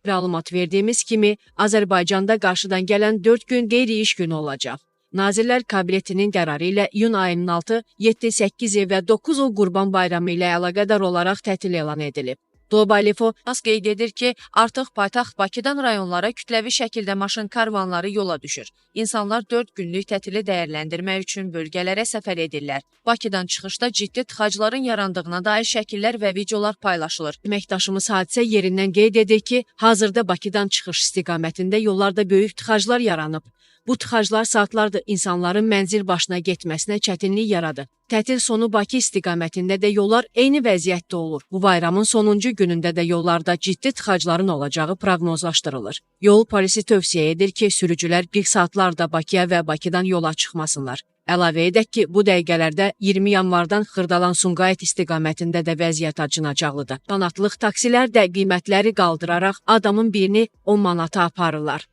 Məlumat verdiyimiz kimi, Azərbaycanda qarşıdan gələn 4 gün qeyri-iş günü olacaq. Nazirlər Kabinetinin qərarı ilə iyun ayının 6, 7, 8 və 9-u Qurban Bayramı ilə əlaqədar olaraq tətil elan edilib. Global Info Az qeyd edir ki, artıq paytaxt Bakıdan rayonlara kütləvi şəkildə maşın karvanları yola düşür. İnsanlar 4 günlük tətili dəyərləndirmək üçün bölgələrə səfər edirlər. Bakıdan çıxışda ciddi tıxacların yarandığına dair şəkillər və videolar paylaşılır. Əməkdaşımız hadisə yerindən qeyd edir ki, hazırda Bakıdan çıxış istiqamətində yollarda böyük tıxaclar yaranıb. Bu tıxaclar saatlardır insanların mənzil başına getməsinə çətinlik yaradır. Tətil sonu Bakı istiqamətində də yollar eyni vəziyyətdə olur. Bu bayramın sonuncu günündə də yollarda ciddi tıxacların olacağı proqnozlaşdırılır. Yol polisi tövsiyə edir ki, sürücülər pik saatlarda Bakıya və Bakıdan yola çıxmasınlar. Əlavə edək ki, bu dəqiqələrdə 20 yanvardan Xırdalan-Sumqayıt istiqamətində də vəziyyət acınacaqlıdır. Manatlıq taksilər də qiymətləri qaldıraraq adamın birini 10 manata aparırlar.